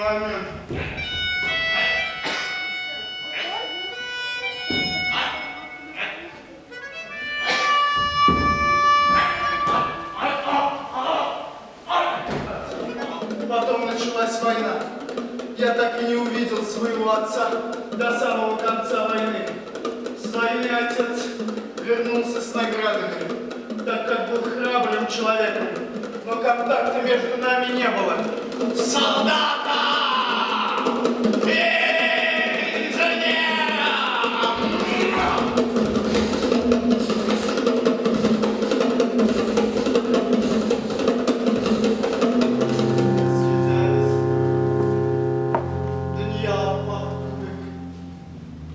Момент. Потом началась война. Я так и не увидел своего отца до самого конца войны. С войны отец вернулся с наградами, так как был храбрым человеком, но контакта между нами не было. Солдата! Инженера! Без йөзәбез. Дөнья аппак күбек.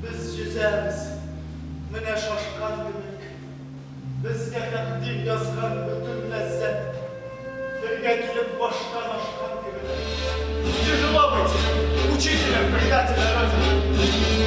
Без йөзәбез. Менә шашкан кебек. Безгә тәкъдир язган бөтен ләззәт. Бергә килеп баштан ашкан кебек. Тяжело быть учителем предателя Родины.